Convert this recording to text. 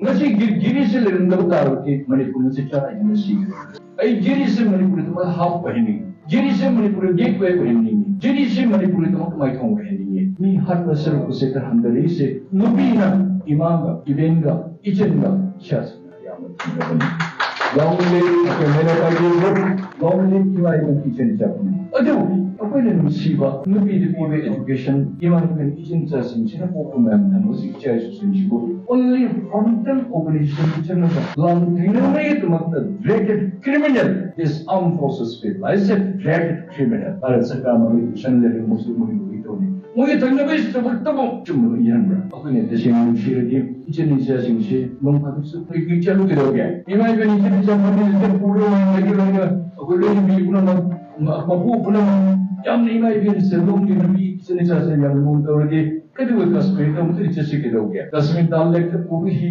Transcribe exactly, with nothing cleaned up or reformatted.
ꯉꯁꯤ ꯖꯤ-, ꯖꯤꯔꯤꯁꯤ ꯂꯩꯔꯝꯗꯕ ꯇꯥꯔꯕꯗꯤ ꯃꯅꯤꯄꯨꯔ ꯉꯁꯤ ꯆꯔꯥ ꯍꯦꯟꯅ ꯁꯤꯒꯅꯤ꯫ ꯑꯩ ꯖꯤꯔꯤꯁꯤ ꯃꯅꯤꯄꯨꯔꯒꯤꯗꯃꯛ ꯍꯥꯞꯄ ꯍꯥꯏꯅꯤꯡꯉꯤ꯫ ꯖꯤꯔꯤꯁꯤ ꯃꯅꯤꯄꯨꯔꯒꯤ ꯒꯦꯠꯋꯦ ꯑꯣꯏꯍꯟꯅꯤꯡꯉꯤ꯫ ꯖꯤꯔꯤꯁꯤ ꯃꯅꯤꯄꯨꯔꯒꯤꯗꯃꯛ ꯃꯥꯏꯊꯣꯡ ꯑꯣꯏꯍꯟꯅꯤꯡꯉꯤ꯫ ꯃꯤ ꯍꯥꯠꯄ ꯁꯔꯨꯛꯄꯁꯦ ꯈꯔ ꯍꯟꯊꯔꯛꯏꯁꯦ ꯅꯨꯄꯤꯅ ꯏꯃꯥꯒ, ꯏꯕꯦꯟꯒ, ꯏꯆꯟꯒ, ꯏꯆꯥꯁꯤꯡꯅ ꯑꯌꯥꯝꯕ ꯊꯤꯡꯅꯕꯅꯤ꯫ Long live Doctor Mera Patil Group, long live ꯏꯃꯥ ꯏꯕꯦꯟ ꯏꯆꯟ ꯏꯆꯥ ꯄꯨꯝꯅꯃꯛ꯫ ꯑꯗꯨ ꯑꯩꯈꯣꯏꯅ ꯅꯨꯡꯁꯤꯕ ꯅꯨꯄꯤꯗ ꯄꯤꯕ education, ꯏꯃꯥ ꯏꯕꯦꯟ ꯏꯆꯟ ꯏꯆꯥꯁꯤꯡꯁꯤꯅ ꯄꯣꯛꯄ ꯃꯌꯥꯝ ꯊꯝꯕꯁꯤ ꯏꯆꯥ ꯏꯁꯨꯁꯤꯡꯁꯤꯕꯨ only frontal organization ꯆꯪꯂꯒ ꯂꯥꯟ ꯊꯦꯡꯅꯅꯕꯒꯤꯗꯃꯛꯇ drafted criminal, this armed forces people, I said drafted criminal꯫ Bharat ꯁꯔꯀꯥꯔ ꯃꯈꯣꯏ ꯀꯨꯁꯟ ꯂꯩꯔꯦ, ꯃꯣꯏꯁꯨ ꯃꯣꯏ ꯃꯣꯏ ꯇꯧꯅꯤ꯫ ꯃꯣꯏꯒꯤ ꯊꯦꯡꯅꯕꯒꯤ ꯊꯕꯛꯇꯕꯨ ꯆꯨꯝꯅ ꯏꯔꯝꯕ꯭ꯔꯥ? ꯑꯩꯈꯣꯏꯅ ꯇꯁꯦꯡꯅ ꯅꯨꯡꯁꯤꯔꯗꯤ ꯏꯆꯟ ꯏꯆꯥꯁꯤꯡꯁꯦ ꯅꯣꯡ ꯐꯥꯗꯣꯛꯁꯨ ꯑꯩꯈꯣꯏ ꯆꯠꯂꯨ ꯀꯩꯗꯧꯒꯦ? ꯏꯃꯥ ꯏꯕꯦꯟ ꯏꯆꯟ ꯏꯆꯥ ꯐꯝꯃꯤꯟꯅꯁꯦ ꯄꯨꯔꯒ ꯂꯩꯒꯦ ꯂꯣꯏꯅ ꯑꯩꯈꯣꯏ ꯂꯣꯏꯅ ꯃꯤ ꯄꯨꯝꯅꯃꯛ ꯃ-, ꯃꯄꯨ ꯄꯨꯝꯅꯃꯛ ꯌꯥꯝꯅ ꯏꯃꯥ ꯏꯕꯦꯟ ꯁꯦꯜꯂꯣꯡꯒꯤ ꯅꯨꯄꯤ ꯏꯆꯟ ꯏꯆꯥꯁꯦ ꯌꯥꯝꯅ ꯂꯨꯅ ꯇꯧꯔꯗꯤ ꯀꯩꯗꯧꯕꯩ ꯀꯥꯁꯃꯤꯔꯗ ꯑꯃꯨꯛꯇ ꯆꯠꯁꯤ ꯀꯩꯗꯧꯒꯦ? ꯀꯥꯁꯃꯤꯔ ꯗꯥꯜ ꯂꯦꯛꯇ ꯄꯨꯔꯒ ꯍꯤ